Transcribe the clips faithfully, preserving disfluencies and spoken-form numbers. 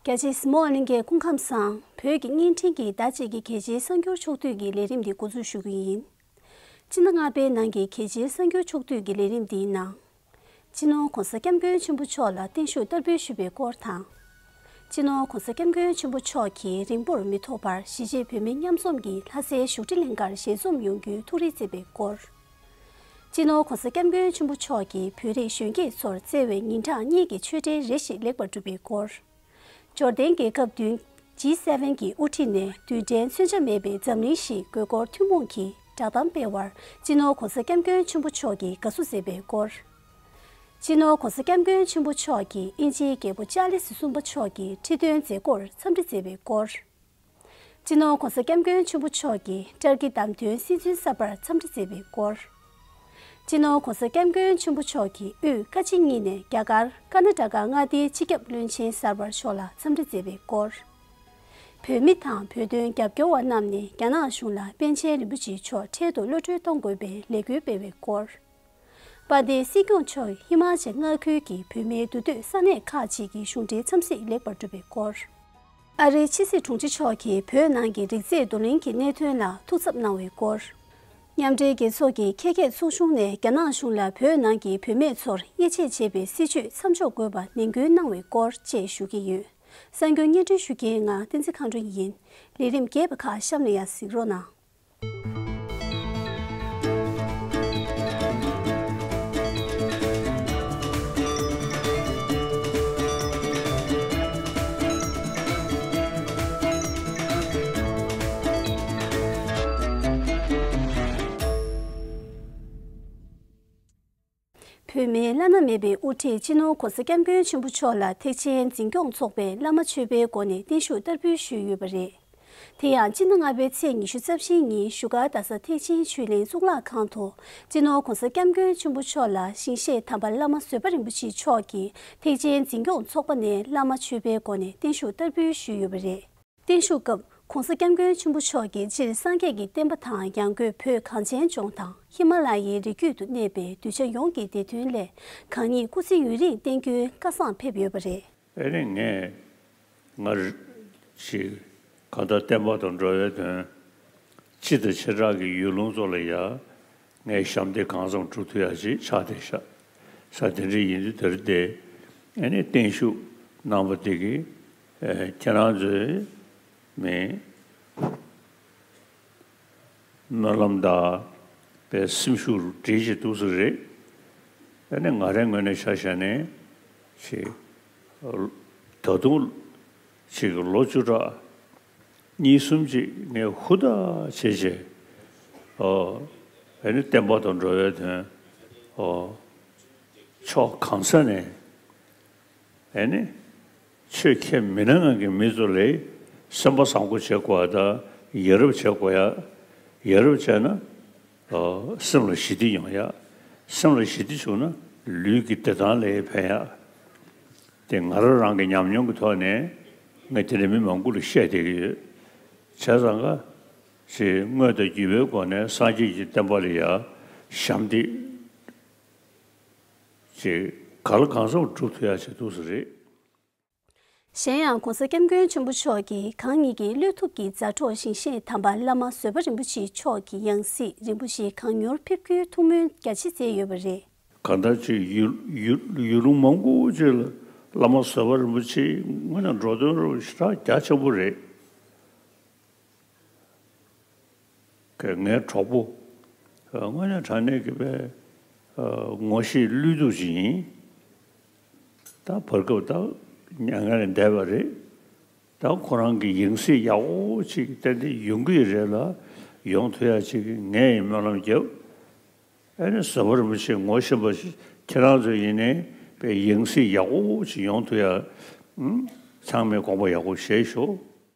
རྒྱ་ཆེའི་གཟིགས་མོ་བ་ལྷན་རྒྱས་སྐུ་ཁམས་བཟང་། བོད་ཀྱི་བརྙན་འཕྲིན་གྱི་ཟླ་གཅིག་གི་གལ་ཆེའི་གསར་འགྱུར་ཕྱོགས་བསྡུས་ཀྱི་ལས་རིམ་འདི་འགོ་འཛུགས་ཞུ་གི་ཡིན། སྤྱི་ཟླ་ལྔ་པའི་ནང་གི་གལ་ཆེའི་གསར་འགྱུར་ཕྱོགས་བསྡུས་ཀྱི་ལས་རིམ་འདིའི་ནང་། སྤྱི་ནོར་༧གོང་ས་༧སྐྱབས་མགོན་ཆེན་པོ་མཆོག་ལ་བརྟན་བཞུགས་བསྟར་འབུལ་ཞུས་པའི་སྐོར་དང་། སྤྱི་ནོར་༧གོང་ས་༧སྐྱབས་མགོན་ཆེན་པོ་མཆོག་གིས་རིང་པོར་མི་ཐོགས་པར་གཞིས་བྱེས་བོད་མི་མཉམ་འཛོམས་ཀྱི་ལྷ་སའི་བཞུགས་ཁྲི་ལྷན་ཁང་ཞལ་འཛོམས་ཡོང་རྒྱུའི་ཐུགས་རེ་བརྩེས་པའི་སྐོར། སྤྱི་ནོར་༧གོང་ས་༧སྐྱབས་མགོན་ཆེན་པོ་མཆོག་གིས་བོད་རིགས་གཞོན་སྐྱེས་ཚོར་བསྩལ་བའི་ཉིན་གྲངས་གཉིས་ཀྱི་ཆོས་འབྲེལ་རེ་ཞིག་ལེགས་པར་གྲུབ་པའི་སྐོར། འབྱོར་ལྡན་རྒྱལ་ཁབ་བདུན་ཇི་སེ་ཝེན་གྱི་དབུ་ཁྲིད་ནས་རྡུལ་ཕྲན་མཚོན་ཆ་མེད་པའི་འཛམ་གླིང་ཞིག་དགོས་སྐོར་ཐུན་མོང་གི་བསྒྲགས་གཏམ་སྤེལ་བར་སྤྱི་ནོར་༧གོང་ས་༧སྐྱབས་མགོན་ཆེན་པོ་མཆོག་གིས་དགའ་བསུ་མཛད་པའི་སྐོར། སྤྱི་ནོར་༧གོང་ས་༧སྐྱབས་མགོན་ཆེན་པོ་མཆོག་གིས་དབྱིན་ཇིའི་རྒྱལ་པོ་ཅཱར་ལི་སི་གསུམ་པ་མཆོག་གི་ཁྲི་སྟོན་མཛད་སྒོར་འཚམས་འདྲི་མཛད་པའི་སྐོར། སྤྱི་ནོར་༧གོང་ས་༧སྐྱབས་མགོན་ཆེན་པོ་མཆོག་གིས་ཏར་ཀི་བདམས་ཐོན་སྲིད་འཛིན་གསར་པར་འཚམས་འདྲི་མཛད་པའི་སྐོར། སྤྱི་ནོར་༧གོང་ས་༧སྐྱབས་མགོན་ཆེན་པོ་མཆོག་གིས་དབུས་ཀ་ཆེན་གཉིས་ནས་རྒྱ་གར་ཀར་ན་ཊ་ཀ་མངའ་སྡེའི་སྤྱི་ཁྱབ་བློན་ཆེན་གསར་པ་མཆོག་ལ་འཚམས་འདྲི་མཛད་པའི་སྐོར། བོད་མི་དང་བོད་དོན་རྒྱབ་སྐྱོར་བ་རྣམས་ནས་རྒྱ་ནག་གཞུང་ལ་པཎ་ཆེན་རིན་པོ་ཆེ་མཆོག་འཕྲལ་དུ་གློད་གྲོལ་གཏོང་དགོས་པའི་ལས་འགུལ་སྤེལ་བའི་སྐོར། དཔལ་ལྡན་སྲིད་སྐྱོང་མཆོག་ཧི་མ་ཅལ་མངའ་ཁུལ་གྱི་བོད་མིའི་འདུ་སྡོད་ས་གནས་ཁག་ཅིག་གི་གཞུང་འབྲེལ་འཚམས་གཟིགས་ལེགས་པར་གྲུབ་པའི་སྐོར། ཨ་རིའི་ཕྱི་སྲིད་དྲུང་ཆེ་མཆོག་གིས་བོད་ནང་གི་རིགས་རྫས་བསྡུ་ལེན་གྱི་གནད་དོན་ལ་ཐུགས་འཚབ་གནང་བའི་སྐོར། མཉམ་འབྲེལ་རྒྱལ་ཚོགས་ཀྱི་ཁྱད་མཁས་ཚོགས་ཆུང་ནས་རྒྱ་ནག་གཞུང་ལ་བོད་ནང་གི་བུད་མེད་ཚོར་དབྱེ་འབྱེད་བྱེད་པའི་སྲིད་བྱུས་མཚམས་འཇོག་དགོས་པ་ནན་སྐུལ་གནང་བའི་སྐོར་བཅས་ཞུ་གི་ཡོད། གསར་འགྱུར་སྙན་སྒྲོན་ཞུ་མཁན་ང་བསྟན་འཛིན་མཁའ་འགྲོ་ཡིན། ལས་རིམ་རྒྱས་པ་ཁག་གཤམ་ནས་ཡང་གཟིགས་རོགས་གནང་། བོད་མིའི་བླ་ན་མེད་པའི་དབུ་ཁྲིད་སྤྱི་ནོར་༧གོང་ས་༧སྐྱབས་མགོན་ཆེན་པོ་མཆོག་ལ་ཐེག་ཆེན་འཛིན་སྐྱོང་ཚོགས་པས་བླ་མ་མཆོད་པའི་སྒོ་ནས་བརྟན་བཞུགས་བསྟར་འབུལ་ཞུས་ཡོད་པ་རེད། དེ་ཡང་སྤྱི་ཟླ་ལྔ་པའི་ཚེས་ཉི་ཤུ་རྩ་བཞིའི་ཉིན་བཞུགས་སྒར་རྡ་ས་ཐེག་ཆེན་ཆོས་གླིང་གཙུག་ལག་ཁང་དུ་སྤྱི་ནོར་༧གོང་ས་༧སྐྱབས་མགོན་ཆེན་པོ་མཆོག་ལ་ཞིང་གཤེགས་དམ་པ་བླ་མ་བཟོད་པ་རིན་པོ་ཆེ་མཆོག་གིས་ཐེག་ཆེན་འཛིན་སྐྱོང་ཚོགས་པ་ནས་བླ་མ་མཆོད་པའི་སྒོ་ནས་བརྟན་བཞུགས་བསྟར་འབུལ་ཞུས་ཡོད་པ་རེད། བརྟན་བཞུགས་སྐབས་༧གོང་ས་༧སྐྱབས་མགོན་ཆེན་པོ་མཆོག་གིས་སྤྱིར་སངས་རྒྱས་ཀྱི་བསྟན་པ་དང་ཡང་སྒོས་བོད་གངས་ཅན་ལྗོངས་དང་ཧི་མ་ལ་ཡའི་རི་རྒྱུད་དུ་གནས་པའི་གདུལ་བྱ་ཡོངས་ཀྱི་བདེ་དོན་སླད་གང་ཉིད་སྐུ་ཚེ་ཡུན་རིང་བརྟན་རྒྱུའི་བཀའ་བཟང་ཕེབས་ཡོད་པ་རེད། ཨེ་ནི་ངས་སྔར་ཞིག་གང་ལྟར་བསྟན་པ་དང་འགྲོ་བའི་དོན་སྤྱི་དང་བྱེ་བྲག་གི་ཡུལ་ལུང་ཚོ་ལ་ཡ་ངས་ཞབས་འདེགས་གང་འཚམ་སྒྲུབ་ཐུབ་ཡ་ཅིག་ཆགས་བསྡད་ཤག་ས་དེ་འདྲ་ཡིན་དུས་དེར་བལྟས་ཨེ་ནི་བརྟན་བཞུགས་གནང་བ་དེ་གིས་ཨེ་ཁྱེད་རང་ཚོའི་མི་སྨོན་ལམ་དང་པའི་སེམས་ཤུགས་བྲིས་ཅིག་འདུག་ས་རེད། ཨེ་ནི་ང་རའི་ངོས་ནས་ཆ་བཞག་ནས་ཅིག་ད་དུང་ཅིག་ལོ་བཅུ་ཕྲག་གཉིས་གསུམ་ཅིག་ངས་ཧུར་ཐག་བྱས་བྱས་ཨོ་ཨེ་ནི་བསྟན་པ་དང་འགྲོ་བའི་དོན་ཨོ་ཕྱོགས་གང་ས་ནས་ཨེ་ནི་ཆོས་ཁས་མི་ལེན་ནང་གི་མི་ཚོ་ལས་སེམས་པ་བཟང་པོ་བྱེད་དགོས་པ་དང་ཡ་རབས་བྱེད་དགོས་ཡ། ཡ་རབས་བྱས་ན་ཨོ་སེམས་ལ་ཞི་བདེ་ཡོང་ཡ། སེམས་ལ་ཞི་བདེ་བྱུང་ན་ལུས་ཀྱི་བདེ་ཐང་ལ་ཕན་ཡ། དེ་ང་རང་རང་གི་ཉམས་མྱོང་གི་ཐོག་ནས་ངས་དེ་འདྲ་མི་མང་པོ་ལ་བཤད་བསྡད་ཀྱི་ཡོད། བྱས་ཙང་ཀ་ཅིག་དངོས་དང་བརྒྱུད་པའི་སྒོ་ནས་སངས་རྒྱས་ཀྱི་བསྟན་པ་ལ་ཡ་ཞབས་འདེགས་ཅིག་ག་ལ་གང་འཚམ་སྒྲུབ་ཐུབ་ཡ་ཅིག་འདུག་ས་རེད། གཞན་ཡང་༧གོང་ས་༧སྐྱབས་མགོན་ཆེན་པོ་མཆོག་གིས་གང་ཉིད་ཀྱི་བློས་ཐུབ་ཀྱི་མཛའ་གྲོགས་ཞིང་གཤེགས་དམ་པ་བླ་མ་བཟོད་པ་རིན་པོ་ཆེ་མཆོག་གི་ཡང་སྲིད་རིན་པོ་ཆེ་གང་མྱུར་ཕེབས་རྒྱུའི་ཐུགས་སྨོན་རྒྱ་ཆེ་མཛད་ཡོད་པ་རེད། གང་ལྟར་ཅིག་ཡུལ་ཡུལ་ཡུལ་ལུང་མང་པོ་ཅིག་ལ་བླ་མ་བཟོད་པ་རིན་པོ་ཆེ་དངོས་གནས་འགྲོ་དོན་རུ་ཞེ་དྲག་རྒྱ་ཆེན་པོ་རེད། ངའི་གྲོགས་པོ་དངོས་གནས་དྲང་གནས་ཀྱི་པའི་ངོ་ཤེས་བློས་ཐུབ་ཅིག་ཡིན། ད་བར་སྐབས་ད་མྱ་ངན་ལས་འདས་པ་རེད། ད་ཁོ་རང་གི་ཡང་སྲིད་ཡག་པོ་ཅིག་ཏན་ཏན་ཡོང་གི་ཡོད་རེད་ལ་ཡོང་ཐུབ་ཡ་ཅིག་ངས་ཡིན་སྨོན་ལམ་རྒྱབ། ཨ་ནི་བཟོད་པ་རིན་པོ་ཆེ་ངོ་ཤེས་པ་ཁྱེད་རང་ཚོ་ཡིན་ནའི་པའི་ཡང་སྲིད་ཡག་པོ་ཅིག་ཡོང་ཐུབ་ཡ་ཚང་མས་དགོངས་པ་ཡག་པོ་བཞེས་ཤོག་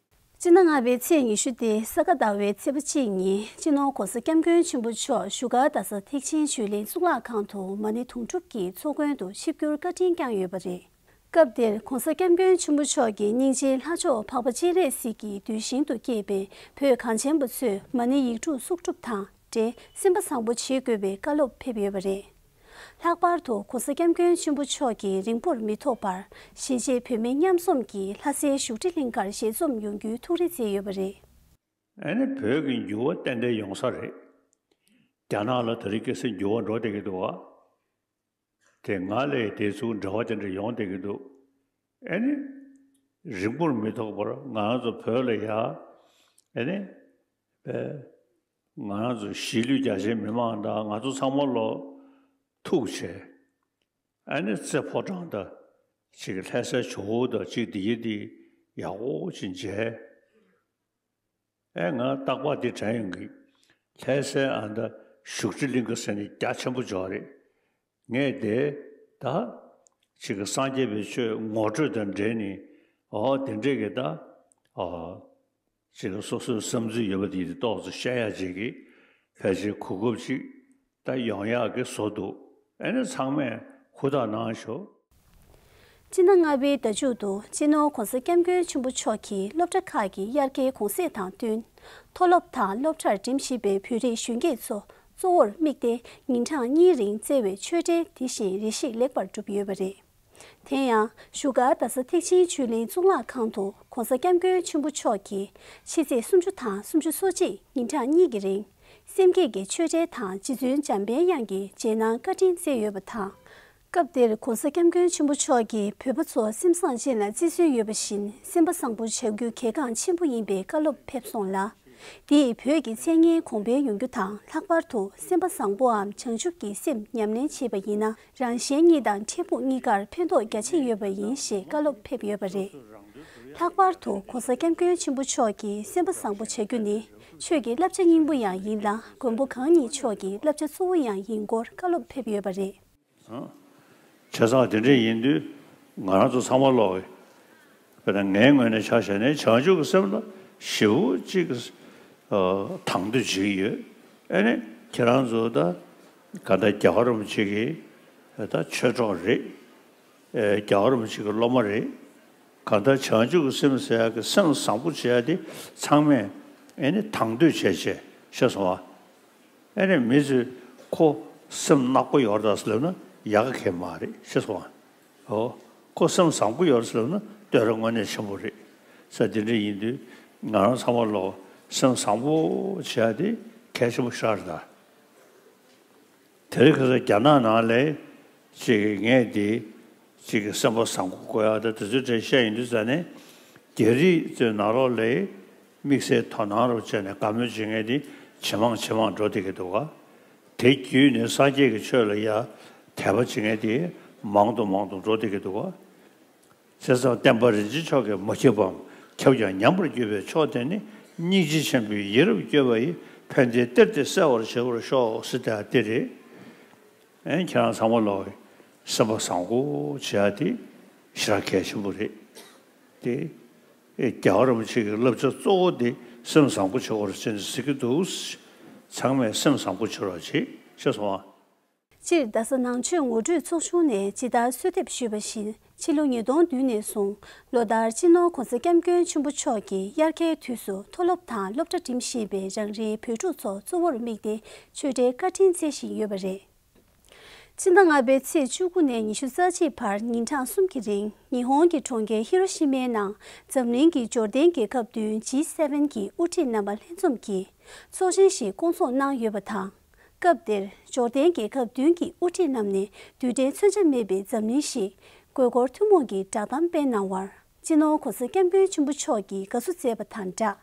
སྤྱི་ཟླ་ལྔ་པའི་ཚེས་ཉི་ཤུ་སྟེ་ས་ག་ཟླ་བའི་ཚེས་པ་གཅིག་ཉིན་སྤྱི་ནོར་༧གོང་ས་༧སྐྱབས་མགོན་ཆེན་པོ་མཆོག་བཞུགས་སྒར་རྡ་ས་ཐེག་ཆེན་ཆོས་གླིང་གཙུག་ལག་ཁང་དུ་མ་ཎི་དུང་སྒྲུབ་ཀྱི་ཚོགས་མགོན་དུ་ཆིབས་བསྒྱུར་བཀའ་དྲིན་བསྐྱངས་ཡོད་པ་རེད། སྐབས་དེར་༧གོང་ས་༧སྐྱབས་མགོན་ཆེན་པོ་མཆོག་གིས་སྙིང་རྗེའི་ལྷ་མཆོག་འཕགས་པ་སྤྱན་རས་གཟིགས་ཀྱི་གདུལ་ཞིང་དུ་སྐྱེས་པའི་བོད་གངས་ཅན་པ་ཚོས་མ་ཎི་ཡིག་དྲུག་གསོག་སྒྲུབ་དང་འབྲེལ་སེམས་པ་བཟང་པོ་བྱེད་དགོས་པའི་བཀའ་སློབ་ཕེབས་ཡོད་པ་རེད། ལྷག་པར་དུ་༸གོང་ས་༸སྐྱབས་མགོན་ཆེན་པོ་མཆོག་གིས་རིང་པོར་མི་ཐོགས་པར་གཞིས་བྱེས་བོད་མི་མཉམ་འཛོམས་ཀྱིས་ལྷ་སའི་བཞུགས་ཁྲི་གླིང་ཁར་ཞལ་འཛོམས་ཡོང་རྒྱུའི་ཐུགས་རེ་བསྩལ་ཡོད་པ་རེད། ཨ་ནི་བོད་ཀྱི་འགྱུར་བ་ཏན་ཏན་ཡོང་ས་རེད། རྒྱ་ནག་ལ་དེ་རིང་ཁ་སང་འགྱུར་བ་འགྲོ་བསྡད་ཀྱི་འདུག་བ། དེ་སྔ་ལས་དེ་ཚོ་འབྲེལ་བ་དེ་འདྲ་ཡོང་བསྡད་ཀྱི་འདུག་ཨ་ནི་རིང་པོར་མི་ཐོགས་པར་ང་རང་ཚོ་བོད་ལ་ཡ་ཨ་ནི་པས་ང་རང་ཚོ་གཞིས་ལུས་རྒྱ་ཆེའི་མི་མང་དང་ང་ཚོ་ཚང་མ་ལོ་ཐུག་བྱས་ཨ་ནི་རྩེ་ཕོ་བྲང་དང་ཅིག་ལྷ་སའི་ཇོ་བོ་དང་ཅིག་འདི་ཡི་འདི་ཡག་པོ་ཅིག་མཇལ། ཨེ་ང་རྟག་པར་འདི་དྲན་ཡོང་གི། ལྷ་སའི་ཨ་མདའ་བཞུགས་ཁྲི་གླིང་ག་ཟེར་ནས་རྒྱ་ཆེན་པོ་འཇོག་རེད། ངས་དེ་ད་ཅིག་གི་སངས་རྒྱས་པའི་ཆོས་ངོ་སྤྲོད་དང་འབྲེལ་ནས་ཨོ་དེ་འདྲས་ཀྱི་ད་ཨོ་ཅིག་གི་སོ་སོའི་བསམ་ཚུལ་ཡོད་པ་དེ་ཏོག་ཙམ་བཤད་ཡག་ཅིག་གི་ཕལ་ཆེར་གོ་སྐབས་ཅིག་ད་ཡོང་ཡག་གི་བཟོ་འདུག་ཨེ་ནི་ཚང་མས་ཧུར་ཐག་གནང་ཤོག་སྤྱི་ཟླ་ལྔ་པའི་ཟླ་མཇུག་ཏུ་སྤྱི་ནོར་༸གོང་ས་༸སྐྱབས་མགོན་ཆེན་པོ་མཆོག་གིས་སློབ་གྲྭ་ཁག་གི་དབྱར་ཁའི་གུང་སེང་དང་བསྟུན། མཐོ་སློབ་དང་སློབ་གྲྭར་འགྲིམ་བཞིན་པའི་བོད་རིགས་གཞོན་སྐྱེས་ཚོ་གཙོ་བོར་དམིགས་ཏེ་ཉིན་གྲངས་གཉིས་རིང་བསྩལ་བའི་ཆོས་འབྲེལ་དེ་བཞིན་རེ་ཞིག་ལེགས་པར་གྲུབ་ཡོད་པ་རེད། དེ་ཡང་བཞུགས་སྒར་རྡ་ས་ཐེག་ཆེན་ཆོས་གླིང་གཙུག་ལག་ཁང་དུ་༸གོང་ས་༸སྐྱབས་མགོན་ཆེན་པོ་མཆོག་གིས་ཕྱི་ཚེས་སུམ་ཅུ་དང་སུམ་ཅུ་སོ་གཅིག་ཉིན་གྲངས་གཉིས་ཀྱི་རིང་། སེམས་བསྐྱེད་ཀྱི་ཆོས་འབྲེལ་དང་རྗེ་བཙུན་འཇམ་དཔལ་དབྱངས་ཀྱི་རྗེས་གནང་བཀའ་དྲིན་བསྩལ་ཡོད་པ་དང་། སྐབས་དེར་༸གོང་ས་༸སྐྱབས་མགོན་ཆེན་པོ་མཆོག་གིས་བོད་པ་ཚོ་སེམས་བཟང་ཅན་ལ་བརྩི་སྲོལ་ཡོད་པ་བཞིན་སེམས་པ་བཟང་པོ་བྱ་རྒྱུ་གལ་འགངས་ཆེན་པོ་ཡིན་པའི་བཀའ་སློབ་ཕེབས་སོང་ལ། འདིས་བོད་ཀྱི་མཚན་སྙན་གོང་འཕེལ་ཡོང་རྒྱུ་དང་ལྷག་པར་དུ་སེམས་པ་བཟང་པོའམ་བྱང་ཆུབ་ཀྱི་སེམས་ཉམས་ལེན་བྱེད་པ་ཡིན་ན་རང་གཞན་གཉིས་དང་འཕྲལ་ཕུགས་གཉིས་ཀར་ཕན་ཐོགས་རྒྱ་ཆེ་ཡོད་པ་ཡིན་ཞེས་བཀའ་སློབ་ཕེབས་ཡོད་པ་རེད། ལྷག་པར་དུ་༸གོང་ས་༸སྐྱབས་མགོན་ཆེན་པོ་མཆོག་གིས་སེམས་པ་བཟང་པོ་བྱ་རྒྱུ་ནི་ཆོས་ཀྱི་བསླབ་བྱ་སྙིང་པོ་ཡང་ཡིན་ལ་མགོན་པོ་གང་ཉིད་མཆོག་གི་བསླབ་བྱ་གཙོ་བོ་ཡང་ཡིན་སྐོར་བཀའ་སློབ་ཕེབས་ཡོད་པ་རེད། བྱས་ཙང་དེ་འདྲ་ཡིན་དུས་ང་རང་ཚོ་ཚང་མ་ལོག་དཔེར་ན་ངའི་ངོས་ནས་ཆ་བཞག་ན་བྱང་ཆུབ་ཀྱི་སེམས་ལ་ཞེ་པོ་ཅིག་གི་དང་དོད་བྱེད་ཀྱི་ཡོད། ཨ་ནི་ཁྱེད་རང་ཚོ་ད་ག་ད་རྒྱལ་བ་རིན་པོ་ཆེ་གི་ད་ཆོས་གྲོགས་རེད། རྒྱལ་བ་རིན་པོ་ཆེ་གི་སློབ་མ་རེད། གང་ལྟར་བྱང་ཆུབ་ཀྱི་སེམས་ཟེར་ཡག་གི་སེམས་བཟང་པོ་བྱེད་ཡག་དེ་ཚང་མས་ཨེ་ནི་དང་དོད་བྱས་བྱས་ཤེས་སོང་བ། ཨེ་ནི་མི་ཚོས་ཁོ་སེམས་ནག་པོ་ཡོད་རེད་ཟེར་ལབ་ན་ཡག་གི་མ་རེད་ཤེས་སོང་བ། ཨོ། ཁོ་སེམས་བཟང་པོ་ཡོད་རེད་ཟེར་ལབ་ན་བསྟོད་ར་དངོས་གནས་ཆེན་པོ་རེད། ས་དེ་འདྲ་ཡིན་དུས་ང་རང་ཚང་མ་ལོ་སེམས་བཟང་པོ་བྱེད་ཡག་དེ་གལ་ཆེན་པོ་ཞིག་རེད་ད། དེ་རིང་ཁ་སང་རྒྱ་ནག་ནང་ལ་ཅིག་ངས་འདི་ཅིག་གི་སེམས་པ་བཟང་པོ་དགོས་ཡག་དང་དེ་ཚོའི་གྲས་བཤད་ཡོང་དུས་ཙ་ནས་རྒྱ་རིགས་ཚོའི་ནང་ལོགས་ལ་དམིགས་བསལ་དོ་སྣང་རུ་བྱས་ནས་དགའ་མོས་བྱེད་མཁན་འདི་ཇེ་མང་ཇེ་མང་འགྲོ་བསྡད་ཀྱི་འདུག་ག་དེ་བརྒྱུད་ནས་སངས་རྒྱས་ཀྱི་ཆོས་ལ་ཡ་དད་པ་བྱེད་མཁན་འདི་མང་དུ་མང་དུ་འགྲོ་བསྡད་ཀྱི་འདུག་ག་བྱས་ཙང་བསྟན་པ་རིན་ཆེན་མཆོག་གིས་མ་ཁྱབ་པའམ་ཁྱབ་ཀྱང་ཉམས་པར་གྱུར་པའི་མཆོག་དེ་ནི་སྙིང་རྗེ་ཆེན་པོའི་ཡིད་རབ་བསྐྱོད་པ་ཡི་ཕན་བདེའི་གཏེར་དེ་གསལ་བར་བྱེད་པར་ཤོག་ཟེར་ཏེ་འདི་རེད། ཨེ་ཁྱེད་རང་ཚང་མ་ལོག་སེམས་པ་བཟང་པོ་བྱེད་ཡ་དེ་ཞེ་དྲག་གལ་ཆེན་པོ་རེད། དེ་ཨེ་རྒྱལ་བ་རིན་པོ་ཆེ་གི་བསླབ་བྱ་གཙོ་བོ་དེ་སེམས་བཟང་པོ་བྱེད་དགོས་རེད་ཟེར་ནས་ཟེར་གྱི་འདུག་ཚང་མས་སེམས་བཟང་པོ་བྱེད་རོགས་བྱེད་ཤེས་སོང་ཨ། སྤྱིར་རྡ་ས་ནང་ཆོས་ངོ་སྤྲོད་ཚོགས་ཆུང་ནས་ཇི་ལྟར་གསོལ་འདེབས་ཞུས་པ་བཞིན་ཕྱི་ལོ་ཉིས་སྟོང་བདུན་ནས་བཟུང་ལོ་ལྟར་སྤྱི་ནོར་༸གོང་ས་༸སྐྱབས་མགོན་ཆེན་པོ་མཆོག་གིས་དབྱར་ཁའི་དུས་སུ་མཐོ་སློབ་དང་སློབ་གྲྭ་འགྲིམ་བཞིན་པའི་རང་རེའི་བོད་ཕྲུག་ཚོ་གཙོ་བོར་དམིགས་ཏེ་ཆོས་འབྲེལ་བཀའ་དྲིན་སྩལ་བཞིན་ཡོད་པ་རེད། སྤྱི་ཟླ་ལྔ་པའི་ཚེས་བཅུ་དགུ་ནས་ཉི་ཤུ་རྩ་གཅིག་བར་ཉིན་གྲངས་གསུམ་གྱི་རིང་ཉི་ཧོང་གི་གྲོང་ཁྱེར་ཧི་རོ་ཤི་མའི་ནང་འཛམ་གླིང་གི་འབྱོར་ལྡན་རྒྱལ་ཁབ་བདུན་ཇི་སེ་ཝེན་གྱི་དབུ་ཁྲིད་རྣམ་པ་ལྷན་འཛོམས་ཀྱིས་ཚོགས་ཆེན་ཞིག་བསྐོང་ཚོགས་གནང་ཡོད་པ་དང་། སྐབས་དེར་འབྱོར་ལྡན་རྒྱལ་ཁབ་བདུན་གྱི་དབུ་ཁྲིད་རྣམས་ནས་རྡུལ་ཕྲན་མཚོན་ཆ་མེད་པའི་འཛམ་གླིང་ཞེས་དགོས་མཁོར་ཐུན་མོང་གི་བསྒྲགས་གཏམ་སྤེལ་གནང་བར། སྤྱི་ནོར་༸གོང་ས་༸སྐྱབས་མགོན་ཆེན་པོ་མཆོག་གིས་དགའ་བསུ་མཛད་པ་དང་སྦྲགས།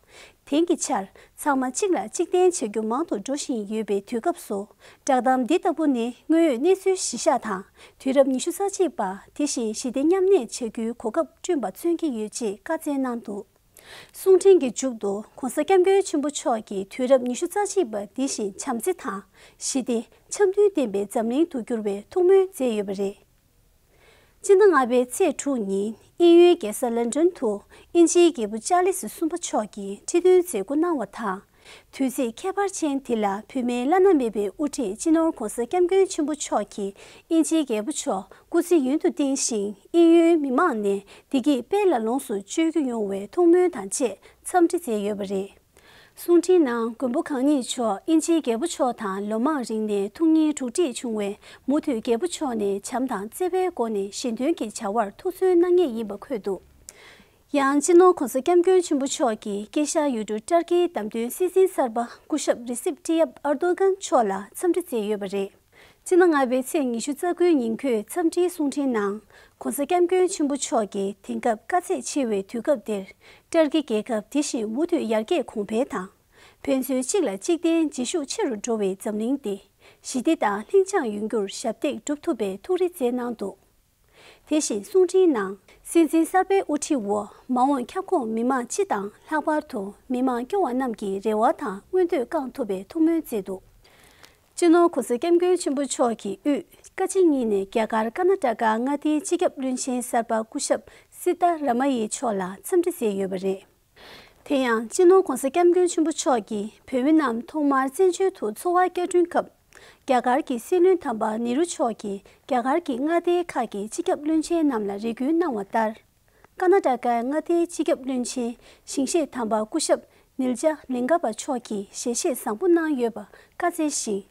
དེང་གི་ཆར་ཚང་མ་གཅིག་ལ་གཅིག་བརྟེན་བྱ་རྒྱུ་མང་དུ་འགྲོ་བཞིན་ཡོད་པའི་དུས་སྐབས་སུ། བསྒྲགས་གཏམ་འདི་ལྟ་བུ་ནི་དངོས་ཡོད་གནས་ཚུལ་གཞི་བཞག་དང་། དུས་རབས་ཉི་ཤུ་རྩ་གཅིག་པ་དེ་བཞིན་ཞི་བདེ་མཉམ་གནས་བྱ་རྒྱུའི་གོ་སྐབས་བསྐྲུན་པ་མཚོན་གྱི་ཡོད་ཅེས་བཀའ་སྩལ་གནང་འདུག་གསུང་འཕྲིན་གྱི་མཇུག་ཏུ་༸གོང་ས་༸སྐྱབས་མགོན་ཆེན་པོ་མཆོག་གིས་དུས་རབས་ཉི་ཤུ་རྩ་གཅིག་པ་འདི་བཞིན་བྱམས་བརྩེ་དང་ཞི་བདེ་འཆམ་མཐུན་ལྡན་པའི་འཛམ་གླིང་དུ་འགྱུར་བའི་ཐུགས་སྨོན་མཛད་ཡོད་པ་རེད། སྤྱི་ཟླ་ལྔ་པའི་ཚེས་དྲུག་ཉིན་དབྱིན་ཡུལ་རྒྱལ་ས་ལན་ཀྲན་དུ་དབྱིན་ཇིའི་རྒྱལ་པོ་ཅཱ་ལི་སི་གསུམ་པ་མཆོག་གིས་ཁྲི་འདོན་མཛད་སྒོ་གནང་བ་དང་། དུས་ཚིགས་ཁྱད་པར་ཅན་འདི་ལ་བོད་མིའི་བླ་ན་མེད་པའི་དབུ་ཁྲིད་སྤྱི་ནོར་༸གོང་ས་༸སྐྱབས་མགོན་ཆེན་པོ་མཆོག་གིས་དབྱིན་ཇིའི་རྒྱལ་པོ་མཆོག་སྐུ་ཚེ་ཡུན་དུ་བརྟན་ཞིང་དབྱིན་ཡུལ་མི་མང་ནས་བདེ་སྐྱིད་དཔལ་ལ་ལོངས་སུ་སྤྱོད་རྒྱུ་ཡོང་བའི་ཐུགས་སྨོན་དང་བཅས་འཚམས་འདྲི་མཛད་ཡོད་པ་རེད། གསུང་འཕྲིན་ནང་མགོན་པོ་གང་ཉིད་མཆོག་དབྱིན་ཇིའི་རྒྱལ་པོ་མཆོག་དང་ལོ་མང་རིང་ནས་ཐུགས་ཉིན་གྲོགས་འདྲིས་བྱུང་བས། མུ་མཐུད་རྒྱལ་པོ་མཆོག་ནས་བྱམས་དང་བརྩེ་བའི་སྒོ་ནས་ཞལ་འདོན་གྱི་བྱ་བར་ཐུགས་བརྩོན་གནང་ངེས་ཡིན་པ་འཁོད་འདུག། ཡང་སྤྱི་ནོར་༧གོང་ས་༧སྐྱབས་མགོན་ཆེན་པོ་མཆོག་གིས་དཀྱིལ་ཤར་ཡུལ་གྲུ་ཏར་ཀིའི་བདམས་ཐོན་སྲིད་འཛིན་གསར་པ་སྐུ་ཞབས་རི་སིབ་ཏི་ཡབ་ཨར་དོ་གྷན་མཆོག་ལ་འཚམས་འདྲི་མཛད་ཡོད་པ་རེད། སྤྱི་ཟླ་ལྔ་པའི་ཚེས་ཉི་ཤུ་རྩ་དགུའི་ཉིན་འཁོད་འཚམས་འདྲིའི་གསུང་འཕྲིན་ནང་༧གོང་ས་༧སྐྱབས་མགོན་ཆེན་པོ་མཆོག་གིས་དེང་སྐབས་དཀའ་ཚེགས་ཆེ་བའི་དུས་སྐབས་འདིར། ཏར་ཀི་རྒྱལ་ཁབ་དེ་བཞིན་མུ་མཐུད་ཡར་རྒྱས་གོང་འཕེལ་དང་། ཕན་ཚུན་གཅིག་ལ་གཅིག་བརྟེན་བརྗེ་ཤུགས་ཆེ་རུ་འགྲོ་བའི་འཛམ་གླིང་འདི། ཞི་བདེ་དང་ལྷིང་འཇགས་ཡོང་རྒྱུར་ཞབས་འདེགས་སྒྲུབ་ཐུབ་པའི་ཐུགས་རེ་མཛད་གནང་འདུག། དེ་བཞིན་གསུང་འཕྲིན་ནང་། སྲིད་འཛིན་གསར་པའི་དབུ་ཁྲིད་འོག་མ་འོངས་ཁྱབ་ཁོངས་མི་མང་སྤྱི་དང་ལྷག་པར་དུ་མི་མང་སྐྱོ་བ་རྣམས་ཀྱི་རེ་བ་དང་མངོན་འདོད་བསྐང་ཐུབ་པའི་ཐུགས་སྨོན་མཛད་འདུག། སྤྱི་ནོར་༧གོང་ས་༧སྐྱབས་མགོན་ཆེན་པོ་མཆོག་གིས་དབུས་བཀའ་སྤྱི་གཉིས་ནས་རྒྱ་གར་ཀར་ན་ཊ་ཀ་མངའ་སྡེའི་སྤྱི་ཁྱབ་བློན་ཆེན་གསར་པ་སྐུ་ཞབས་སི་ཏཱ་ར་མ་ཡེ་མཆོག་ལ་འཚམས་འདྲི་མཛད་ཡོད་པ་རེད། དེ་ཡང་སྤྱི་ནོར་༧གོང་ས་༧སྐྱབས་མགོན་ཆེན་པོ་མཆོག་གིས་བོད་མི་རྣམས་ཐོག་མར་བཙན་བྱོལ་དུ་འཚོ་བ་བསྐྱར་སྐྲུན་སྐབས། རྒྱ་གར་གྱི་སྲིད་བློན་དམ་པ་ནེ་རུ་མཆོག་གིས་རྒྱ་གར་གྱི་མངའ་སྡེ་ཁག་གི་སྤྱི་ཁྱབ་བློན་ཆེན་རྣམས་ལ་རེ་སྐུལ་གནང་བ་ལྟར། ཀར་ན་ཊ་ཀའི་མངའ་སྡེའི་སྤྱི་ཁྱབ་བློན་ཆེན་ཞིང་གཤེགས་དམ་པ་སྐུ་ཞབས་ནིལ་ཇ་ལིང་ག་པ་མཆོག་གིས་ཞལ་བཞེས་བཟང་པོ་གནང་ཡོད་པ་བཀའ་སྩལ་ཞིང་།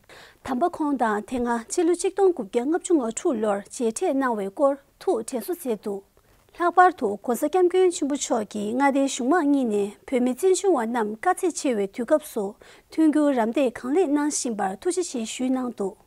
དམ་པ་ཁོང་དང་དེ་སྔ་ཕྱི་ལོ་ཆིག་སྟོང་དགུ་བརྒྱ་ལྔ་བཅུ་ང་དྲུག་ལོར་མཇལ་འཕྲད་གནང་བའི་སྐོར་ཐུགས་དྲན་གསོ་མཛད་འདུག། ལྷག་པར་དུ་༧གོང་ས་༧སྐྱབས་མགོན་ཆེན་པོ་མཆོག་གིས་མངའ་སྡེའི་གཞུང་མང་གཉིས་ནས་བོད་མི་བཙན་བྱོལ་བ་རྣམས་དཀའ་ཚེགས་ཆེ་བའི་དུས་སྐབས་སུ་མཐུན་འགྱུར་རམ་འདེགས་གང་ལེགས་གནང་བཞིན་པར་ཐུགས་རྗེ་ཆེ་ཞུས་གནང་འདུག།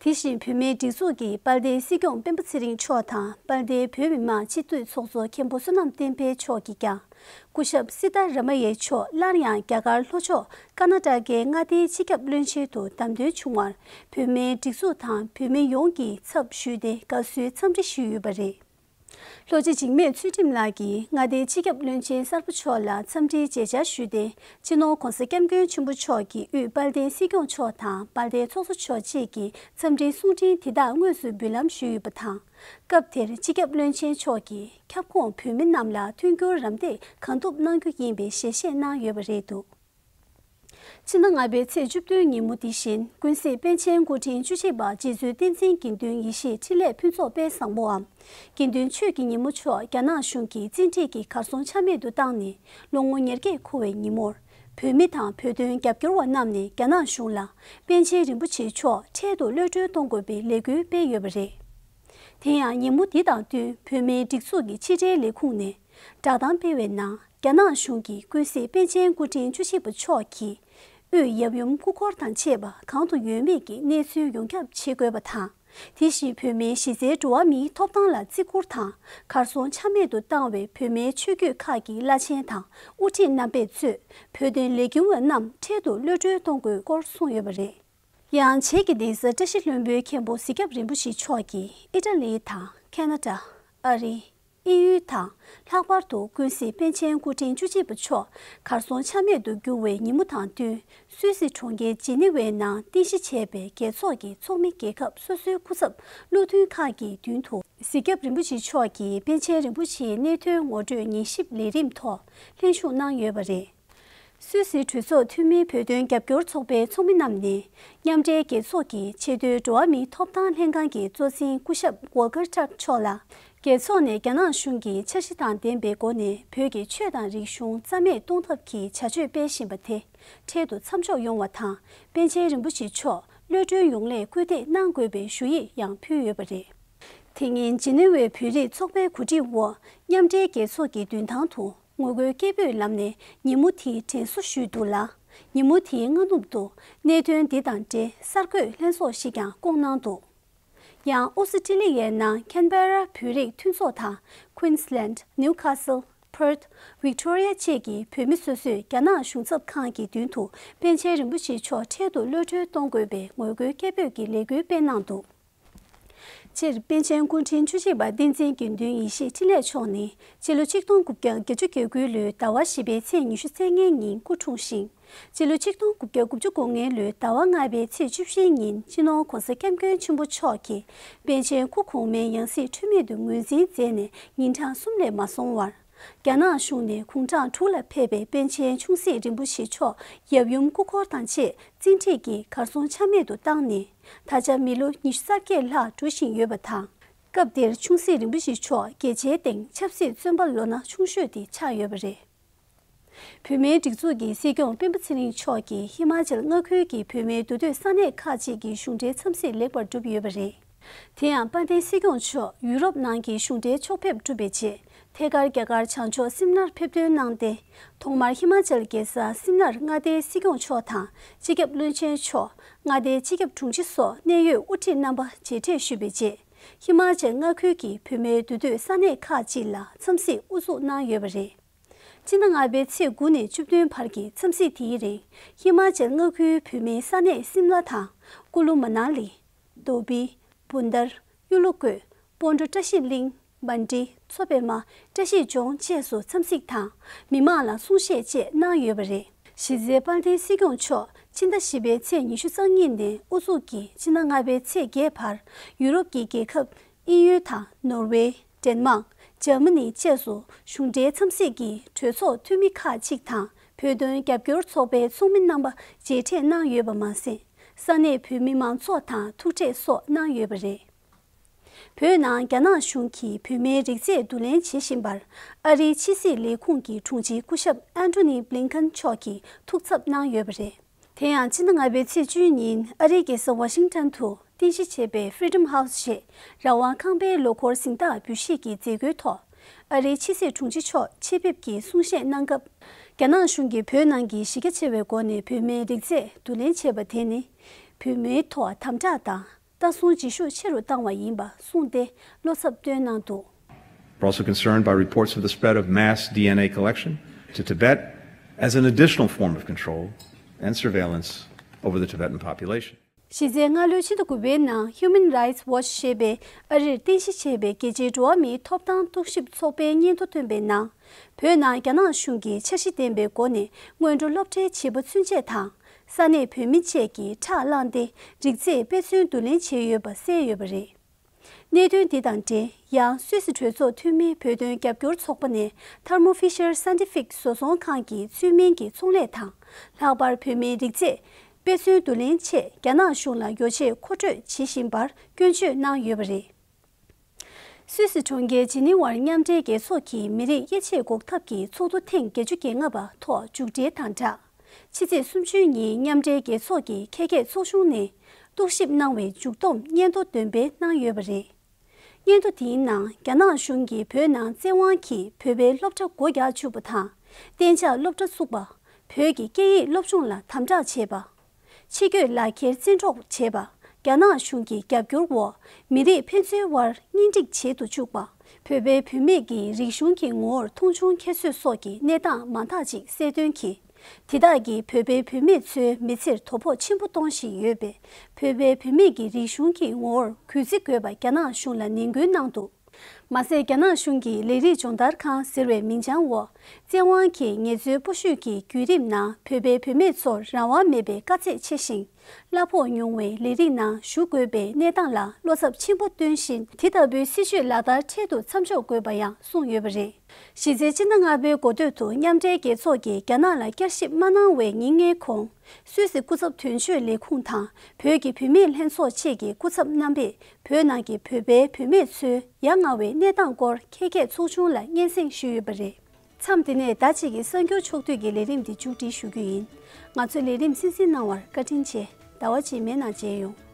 དེ་བཞིན་བོད་མིའི་སྒྲིག་འཛུགས་ཀྱི་དཔལ་ལྡན་སྲིད་སྐྱོང་སྤེན་པ་ཚེ་རིང་མཆོག་དང་དཔལ་ལྡན་བོད་མི་མང་སྤྱི་འཐུས་ཚོགས་གཙོ་མཁན་པོ་བསོད་ནམས་བསྟན་འཕེལ་མཆོག་གིས་ཀྱང་། སྐུ་ཞབས་སི་ཏཱ་ར་མ་ཡེ་མཆོག་སླར་ཡང་རྒྱ་གར་ལྷོ་ཕྱོགས་ཀར་ན་ཊ་ཀའི་མངའ་སྡེའི་སྤྱི་ཁྱབ་བློན་ཆེན་དུ་བདམས་ཐོན་བྱུང་བར་བོད་མིའི་སྒྲིག་འཛུགས་དང་བོད་མི་ཡོངས་ཀྱི་ཚབ་ཞུས་ཏེ་དགའ་བསུའི་འཚམས་འདྲི་ཞུས་ཡོད་པ་རེད། ལྷོ་སྤྱི་འཇིགས་མེད་ཚུལ་ཁྲིམས་ལགས་ཀྱིས་མངའ་སྡེའི་སྤྱི་ཁྱབ་བློན་ཆེན་གསར་པ་མཆོག་ལ་འཚམས་འདྲིའི་མཇལ་བཅར་ཞུས་ཏེ། སྤྱི་ནོར་༧གོང་ས་༧སྐྱབས་མགོན་ཆེན་པོ་མཆོག་གིས་དབུས་དཔལ་ལྡན་སྲིད་སྐྱོང་མཆོག་དང་དཔལ་ལྡན་ཚོགས་གཙོ་མཆོག་བཅས་ཀྱི་འཚམས་འདྲིའི་གསུང་འཕྲིན་དེ་དག་དངོས་སུ་འབུལ་ལམ་ཞུས་ཡོད་པ་དང་། སྐབས་དེར་སྤྱི་ཁྱབ་བློན་ཆེན་མཆོག་གིས་ཁྱབ་ཁོངས་བོད་མི་རྣམས་ལ་མཐུན་འགྱུར་རམ་འདེགས་གང་ཐུབ་གནང་རྒྱུ་ཡིན་པའི་ཞལ་བཞེས་གནང་ཡོད་པ་རེད་འདུག། ཕྱི་ཟླ་ལྔ་པའི་ཚེས་བཅུ་བདུན་ཉིན་མོ་འདི་བཞིན་ཀུན་གཟིགས་པཎ་ཆེན་སྐུ་ཕྲེང་བཅུ་གཅིག་པ་རྗེ་བཙུན་བསྟན་འཛིན་དགེ་འདུན་ཡེ་ཤེས་འཕྲིན་ལས་ཕུན་ཚོགས་དཔལ་བཟང་པོའམ་དགེ་འདུན་ཆོས་ཀྱི་ཉིན་མོ་མཆོག་རྒྱ་ནག་གཞུང་གིས་བཙན་ཁྲིད་ཀྱིས་གར་སོང་ཆ་མེད་དུ་བཏང་ནས་ལོ་ངོ་ཉེར་བརྒྱད་འཁོར་བའི་ཉིན་མོར། བོད་མི་དང་བོད་དོན་རྒྱབ་སྐྱོར་བ་རྣམས་ནས་རྒྱ་ནག་གཞུང་ལ་པཎ་ཆེན་རིན་པོ་ཆེ་མཆོག་འཕྲལ་དུ་གློད་གྲོལ་གཏོང་དགོས་པའི་ལས་འགུལ་སྤེལ་ཡོད་པ་རེད། དེ་ཡང་ཉིན་མོ་འདི་དང་བསྟུན་བོད་མིའི་སྒྲིག་འཛུགས་ཀྱི་ཕྱི་དྲིལ་ལས་ཁུངས་ནས་བསྒྲགས་གཏམ་སྤེལ་བའི་ནང་། རྒྱ་ནག་གཞུང་གིས་ཀུན་གཟིགས་པཎ་ཆེན་སྐུ་ཕྲེང་བཅུ་བཞི་པ་མཆོག་གིས་དབུས་ཡབ་ཡུམ་སྐུ་འཁོར་དང་བཅས་པ་གང་དུ་ཡོད་མེད་ཀྱི་གནས་ཚུལ་ཡོངས་ཁྱབ་བྱེད་དགོས་པ་དང་། དེ་བཞིན་བོད་མིའི་གཞི་རྩའི་འགྲོ་བ་མིའི་ཐོབ་ཐང་ལ་བརྩི་བཀུར་དང་། གར་སོང་ཆ་མེད་དུ་བཏང་བའི་བོད་མིའི་ཆོས་བརྒྱུད་ཁག་གི་བླ་ཆེན་དང་དབུ་ཁྲིད་རྣམ་པས་གཙོས་བོད་དོན་ལས་འགུལ་བ་རྣམས་འཕྲལ་དུ་གློད་གྲོལ་གཏོང་དགོས་སྐོར་གསུངས་ཡོད་པ་རེད། ཡང་བྱེས་ཀྱི་གདན་ས་བཀྲ་ཤིས་ལྷུན་པོའི་མཁན་པོ་གཟིགས་སྐྱབས་རིན་པོ་ཆེ་མཆོག་གིས་ཨི་ཊ་ལི་དང་ཁེ་ན་ཌ། ཨ་རི། དབྱིན་ཡུལ་དང་། ལྷག་པར་དུ་ཀུན་གཟིགས་པཎ་ཆེན་སྐུ་ཕྲེང་བཅུ་གཅིག་པ་མཆོག་གར་སོང་ཆ་མེད་དུ་གྱུར་བའི་ཉིན་མོ་དང་བསྟུན། སུད་སི་གྲོང་ཁྱེར་ཇི་ནི་ཝའི་ནང་རྟེན་གཞི་བྱས་པའི་རྒྱལ་ཚོགས་ཀྱི་ཚོགས་མི་རྒྱལ་ཁབ་སོ་སོའི་སྐུ་ཚབ་བློ་མཐུན་ཁག་གི་མདུན་དུ། གཟིགས་སྐྱབས་རིན་པོ་ཆེ་མཆོག་གིས་པཎ་ཆེན་རིན་པོ་ཆེའི་གནད་དོན་ངོ་སྤྲོད་ཉན་ཞིབ་ལས་རིམ་ཐོག་ལྷན་ཞུགས་གནང་ཡོད་པ་རེད། སུད་སི་གྲོས་ཚོགས་འཐུས་མིའི་བོད་དོན་རྒྱབ་སྐྱོར་ཚོགས་པའི་ཚོགས་མི་རྣམས་ནས་མཉམ་འབྲེལ་རྒྱལ་ཚོགས་ཀྱི་ཆེས་མཐོའི་འགྲོ་བ་མིའི་ཐོབ་ཐང་ལྷན་ཁང་གི་གཙོ་འཛིན་སྐུ་ཞབས་ཝོལ་ཀར་ཊརཀ་མཆོག་ལ། རྒྱལ་ཚོགས་ནས་རྒྱ་ནག་གཞུང་གིས་འཆར་གཞི་དང་ལྡན་པའི་སྒོ་ནས་བོད་ཀྱི་ཆོས་དང་རིག་གཞུང་རྩ་མེད་གཏོང་ཐབས་ཀྱི་བྱ་སྤྱོད་སྤེལ་བཞིན་པ་དེ་འཕྲལ་དུ་མཚམས་འཇོག་ཡོང་བ་དང་། པཎ་ཆེན་རིན་པོ་ཆེ་མཆོག་གློད་གྲོལ་ཡོང་སླད་སྐུལ་འདེད་གནང་དགོས་པའི་ཞུ་ཡིག་ཡང་ཕུལ་ཡོད་པ་རེད། དེ་སྔོན་ཇི་ནི་ཝའི་བོད་རིགས་ཚོགས་པའི་གོ་སྒྲིག་འོག་མཉམ་འབྲེལ་རྒྱལ་ཚོགས་ཀྱི་མདུན་ཐང་དུ། ངོ་རྒོལ་སྐད་འབོད་ལམ་ནས་ཉིན་མོ་དེའི་དྲན་གསོ་ཞུས་འདུག་ལ། ཉིན་མོ་དེའི་སྔ་ནུབ་ཏུ་གནད་དོན་འདི་དང་འབྲེལ་གསར་འགོད་ལྷན་ཚོགས་ཤིག་ཀྱང་བསྐོངས་གནང་འདུག། ཡང་ཨོ་སི་ཀྲི་ལི་ཡའི་ནང་ཁན་བེ་ར་བོད་རིགས་མཐུན་ཚོགས་དང་Queensland, Newcastle, Perth, Victoria བཅས་ཀྱི་བོད་མི་སོ་སོས་རྒྱ་ནག་གཞུང་ཚབ་ཁང་གི་མདུན་དུ་པཎ་ཆེན་རིན་པོ་ཆེ་མཆོག་འཕྲལ་དུ་གློད་གྲོལ་གཏོང་དགོས་པའི་ངོ་རྒོལ་སྐད་འབོད་ཀྱི་ལས་འགུལ་སྤེལ་གནང་འདུག། སྤྱིར་པཎ་ཆེན་སྐུ་ཕྲེང་བཅུ་གཅིག་པ་བསྟན་འཛིན་དགེ་འདུན་ཡེ་ཤེས་འཕྲིན་ལས་མཆོག་ནི་སྤྱི་ལོ་ཆིག་སྟོང་དགུ་བརྒྱ་བརྒྱད་ཅུ་གྱ་དགུའི་ལོའི་ཟླ་བ་བཞི་པའི་ཚེས་ཉི་ཤུ་རྩ་ལྔའི་ཉིན་སྐུ་འཁྲུངས་ཤིང་། སྤྱི་ལོ་ཆིག་སྟོང་དགུ་བརྒྱ་དགུ་བཅུ་གོ་ལྔའི་ལོའི་ཟླ་བ་ལྔ་པའི་ཚེས་བཅུ་བཞིའི་ཉིན་སྤྱི་ནོར་༧གོང་ས་༧སྐྱབས་མགོན་ཆེན་པོ་མཆོག་གིས་པཎ་ཆེན་སྐུ་གོང་མའི་ཡང་སྲིད་འཁྲུལ་མེད་དུ་ངོས་འཛིན་མཛད་ནས་ཉིན་གྲངས་གསུམ་ལས་མ་སོང་བར། རྒྱ་ནག་གཞུང་ནས་དགུང་གྲངས་དྲུག་ལ་ཕེབས་པའི་པཎ་ཆེན་ཆུང་སྲིད་རིན་པོ་ཆེ་མཆོག་ཡབ་ཡུམ་སྐུ་འཁོར་དང་བཅས་བཙན་ཁྲིད་ཀྱིས་གར་སོང་ཆ་མེད་དུ་བཏང་ནས། ད་ཆ་མི་ལོ་ཉི་ཤུ་རྩ་བརྒྱད་ལྷག་འགྲོ་བཞིན་ཡོད་པ་དང་། སྐབས་དེར་ཆུང་སྲིད་རིན་པོ་ཆེ་མཆོག་རྒྱལ་ཆེའི་སྟེང་ཆབ་སྲིད་བཙོན་པ་ལོ་ན་ཆུང་ཤོས་དེ་ཆགས་ཡོད་པ་རེད། བོད་མིའི་སྒྲིག་འཛུགས་ཀྱི་སྲིད་སྐྱོང་སྤེན་པ་ཚེ་རིང་མཆོག་གིས་ཧི་མ་ཅལ་མངའ་ཁུལ་གྱི་བོད་མིའི་འདུས་སྡོད་ས་གནས་ཁག་ཅིག་གི་གཞུང་འབྲེལ་འཚམས་གཟིགས་ལེགས་པར་གྲུབ་ཡོད་པ་རེད། དེ་ཡང་དཔལ་ལྡན་སྲིད་སྐྱོང་མཆོག་ཡུ་རོབ་ནང་གི་གཞུང་འབྲེལ་ཕྱོགས་ཕེབས་གྲུབ་པའི་རྗེས། ཐད་ཀར་རྒྱ་གར་བྱང་ཕྱོགས་སིམ་ལར་ཕེབས་ཐོན་གནང་སྟེ། ཐོག་མར་ཧི་མ་ཅལ་རྒྱལ་ས་སིམ་ལར་མངའ་སྡེའི་སྲིད་སྐྱོང་མཆོག་དང་སྤྱི་ཁྱབ་བློན་ཆེན་མཆོག་མངའ་སྡེའི་སྤྱི་ཁྱབ་དྲུང་ཆེ་སོགས་གནད་ཡོད་དབུ་ཁྲིད་རྣམ་པ་མཇལ་འཕྲད་ཞུས་པའི་རྗེས། ཧི་མ་ཅལ་མངའ་ཁུལ་གྱི་བོད་མིའི་འདུས་སྡོད་ས་གནས་ཁག་ཅིག་ལ་འཚམས་གཟིགས་དབུ་འཛུགས་གནང་ཡོད་པ་རེད། སྤྱི་ཟླ་ལྔ་པའི་ཚེས་དགུ་ནས་བཅུ་བདུན་བར་གྱི་འཚམས་གཟིགས་དེའི་རིང་། ཧི་མ་ཅལ་མངའ་ཁུལ་བོད་མིའི་ས་གནས་སིམ་ལ་དང་། ཀུ་ལུ་མ་ན་ལི། དོ་བི། བུན་དར། གཡུ་ལོ་བཀོད། སྤོན་ཊོ་བཀྲ་ཤིས་གླིང་། མན་ཌི། མཚོ་པདྨ། བཀྲ་ཤིས་ལྗོངས་བཅས་སུ་འཚམས་གཟིགས་དང་། མི་མང་ལ་གསུང་བཤད་བཅས་གནང་ཡོད་པ་རེད། གཞི་རྩའི་དཔལ་ལྡན་སྲིད་སྐྱོང་མཆོག་ཕྱི་ཟླ་བཞི་པའི་ཚེས་ཉི་ཤུ་རྩ་གཉིས་ནས་དབུ་འཛུགས་ཀྱིས་སྤྱི་ཟླ་ལྔ་པའི་ཚེས་བརྒྱད་བར་ཡུ་རོབ་ཀྱི་རྒྱལ་ཁབ་དབྱིན་ཡུལ་དང་ནོར་ཝེ། ཌེན་མཱག། འཇར་མ་ནི་བཅས་སུ་གཞུང་འབྲེལ་འཚམས་གཟིགས་ཀྱི་གྲོས་ཚོགས་འཐུས་མི་ཁག་ཅིག་དང་བོད་དོན་རྒྱབ་སྐྱོར་ཚོགས་པའི་ཚོགས་མི་རྣམ་པ་མཇལ་འཕྲད་གནང་ཡོད་པ་མ་ཟད། ས་གནས་བོད་མི་མང་ཚོགས་དང་ཐུག་འཕྲད་སོགས་གནང་ཡོད་པ་རེད། བོད་ནང་རྒྱ་ནག་གཞུང་གིས་བོད་མིའི་རིགས་རྫས་བསྡུ་ལེན་བྱེད་བཞིན་པར། ཨ་རིའི་ཕྱི་སྲིད་ལས་ཁུངས་ཀྱི་དྲུང་ཆེ་སྐུ་ཞབས་ཨན་ཐོ་ནི་བྷི་ལིན་ཁན་མཆོག་གིས་ཐུགས་འཚབ་གནང་ཡོད་པ་རེད། དེ་ཡང་། སྤྱི་ཟླ་ལྔ་པའི་ཚེས་བཅུའི་ཉིན། ཨ་རིའི་རྒྱལ་ས་ཝ་ཤིང་ཊོན་དུ་རྟེན་གཞི་བྱས་པའི་Freedom House ཞེས་རང་དབང་ཁང་པའི་ལོ་འཁོར་གཟེངས་རྟགས་འབུལ་བཞེས་ཀྱི་མཛད་སྒོའི་ཐོག་ཨ་རིའི་ཕྱི་སྲིད་དྲུང་ཆེ་མཆོག་ཆེད་ཕེབས་ཀྱིས་གསུང་བཤད་གནང་སྐབས། རྒྱ་ནག་གཞུང་གིས་བོད་ནང་གི་གཞི་རྒྱ་ཆེ་བའི་སྒོ་ནས་བོད་མིའི་རིགས་རྫས་བསྡུ་ལེན་བྱས་པ་དེ་ནི། བོད་མིའི་ཐོག་དམ་དྲག་དང་། ལྟ་སྲུང་བྱེད་ཤུགས་ཆེ་རུ་བཏང་བ་ཡིན་པ་གསུངས་ཏེ། བློ་འཚབ་བཏོན་གནང་འདུག We're also concerned by reports of the spread of mass D N A collection to Tibet as an additional form of control and surveillance over the Tibetan population. གཞི་རྩའི་སྔ་ལོའི་ཕྱི་ཟླ་དགུ་པའི་ནང་Human Rights Watch ཞེས་པའི་ཨ་རིར་རྟེན་གཞི་བྱས་པའི་རྒྱལ་སྤྱིའི་འགྲོ་བ་མིའི་ཐོབ་ཐང་རྟོག་ཞིབ་ཚོགས་པའི་སྙན་ཐོ་བཏོན་པའི་ནང་། བོད་ནང་རྒྱ་ནག་གཞུང་གིས་འཆར་གཞི་ལྡན་པའི་སྒོ་ནས་སྔོན་འགྲོ་སློབ་གྲྭའི་བྱིས་པ་ཚུན་ཆད་དང་། ས་གནས་བོད་མི་བཅས་ཀྱིས་ཁྲག་བླངས་ཏེ་རིགས་རྫས་དཔེ་མཚོན་བསྡུ་ལེན་བྱས་ཡོད་པ་གསལ་ཡོད་པ་རེད། གནད་དོན་འདི་དང་འབྲེལ། ཡང་སུད་སི་གྲོས་ཚོགས་འཐུས་མི་བོད་དོན་རྒྱབ་སྐྱོར་ཚོགས་པ་ནས་Thermo Fisher Scientific བཟོ་ཚོང་ཁང་གི་ཚུལ་མིན་གྱི་ཚོང་ལས་དང་། ལྷག་པར་བོད་མིའི་རིགས་རྫས་དཔེ་མཚོན་བསྡུ་ལེན་ཆེད་རྒྱ་ནག་གཞུང་ལ་ཡོ་ཆས་མཁོ་སྤྲོད་བྱེད་བཞིན་པར་སྐྱོན་བརྗོད་གནང་ཡོད་པ་རེད། སུད་སི་གྲོང་ཁྱེར་ཇི་ནི་ཝར་མཉམ་འབྲེལ་རྒྱལ་ཚོགས་ཀྱི་མི་རིགས་དབྱེ་འབྱེད་འགོག་ཐབས་ཀྱི་ཚོགས་འདུ་ཐེངས་བརྒྱད་ཅུ་གྱ་ལྔ་པ་ཐོག་མཇུག་སྒྲིལ་དང་སྦྲགས། ཕྱི་ཚེས་སུམ་ཅུའི་ཉིན་མཉམ་འབྲེལ་རྒྱལ་ཚོགས་ཀྱི་ཁྱད་བརྒལ་ཚོགས་ཆུང་ནས་རྟོག་ཞིབ་གནང་བའི་མཇུག་བསྡོམས་སྙན་ཐོ་འདོན་སྤེལ་གནང་ཡོད་པ་རེད། སྙན་ཐོ་དེའི་ནང་། རྒྱ་ནག་གཞུང་གིས་བོད་ནང་བཙན་དབང་གིས་བོད་པའི་སློབ་གྲྭ་སྒོ་རྒྱག་བཅུག་པ་དང་། གཏན་འཇགས་སློབ་གྲྭ་བཙུགས་པ། བོད་ཀྱི་སྐད་ཡིག་སློབ་སྦྱོང་ལ་དམ་དྲག་བྱས་པ། ཕྱི་སྐྱོད་ལག་འཁྱེར་བཙན་འཕྲོག་བྱས་པ། རྒྱ་ནག་གཞུང་གི་རྒྱབ་སྐྱོར་འོག་མི་རིགས་ཕན་ཚུན་དབར་གཉེན་སྒྲིག་བྱེད་དུ་བཅུག་པ། བོད་པའི་བུད་མེད་ཀྱི་རིག་གཞུང་གི་ངོ་བོར་མཐོང་ཆུང་ཁྱད་གསོད་སོགས་ཀྱི་གནས་སྟངས་མང་དག་ཅིག་གསལ་སྟོན་གྱིས། དེ་དག་གིས་བོད་པའི་བུད་མེད་ཚོའི་མི་ཚེར་དོ་ཕོག་ཆེན་པོ་གཏོང་བཞིན་ཡོད་པས། བོད་པའི་བུད་མེད་ཀྱི་རིག་གཞུང་གི་ངོ་བོར་གུས་བརྩི་དགོས་པ་རྒྱ་ནག་གཞུང་ལ་ནན་སྐུལ་གནང་འདུག་མ་ཟད། རྒྱ་ནག་གཞུང་གི་ལས་རིགས་སྦྱོང་བརྡར་ཁང་ཟེར་བའི་མིང་བྱང་འོག་བཙན་དབང་གིས་ངལ་རྩོལ་སྤོ་བཤུད་ཀྱི་བརྒྱུད་རིམ་ནང་བོད་པའི་བུད་མེད་ཚོར་རང་དབང་མེད་པའི་དཀའ་ཚེགས་ཆེ་ཞིང་། གླ་ཕོགས་ཉུང་བའི་ལས་རིགས་ནང་ཞུགས་དགོས་པའི་གནས་སྟངས་ལ་བློ་འཚབ་ཆེན་པོ་བཏོན་བཞིན། དེ་ལྟ་བུའི་སྲིད་བྱུས་ལག་བསྟར་འཕྲལ་དུ་མཚམས་འཇོག་དགོས་པ་ཡང་གསུངས་ཡོད་པ་རེད། གཞི་རྩའི་སྤྱི་ཟླ་ལྔ་པའི་འགོ་སྟོད་དུ་མཉམ་འབྲེལ་རྒྱལ་ཚོགས་ཀྱིས་རྒྱ་ནག་ལ་བསྐྱར་ཞིབ་མ་གནང་བའི་ཉིན་ལྔའི་གོང་། སུད་སི་སྐུ་ཚབ་དོན་གཅོད་ལས་ཁུངས་དང་བོད་ཀྱི་བུད་མེད་ལྷན་ཚོགས་བཅས་ཀྱི་སྐུ་ཚབ་རྣམ་པས་བོད་ནང་གི་བོད་པའི་བུད་མེད་ཚོའི་ཡ་ང་བའི་གནས་སྟངས་སྐོར་ཁྱད་བརྒལ་ཚོགས་ཆུང་ལ་སྙན་སེང་ཞུས་ཡོད་པ་རེད། མཚམས་འདི་ནས་ཟླ་གཅིག་གི་གསར་འགྱུར་ཕྱོགས་བསྡུས་ཀྱི་ལས་རིམ་འདི་མཇུག་སྒྲིལ་ཞུ་རྒྱུ་ཡིན། ང་ཚོའི་ལས་རིམ་གསན་གཟིགས་གནང་བར་བཀའ་དྲིན་ཆེ། ཟླ་བ་རྗེས་མའི་ནང་མཇལ་ཡོང་།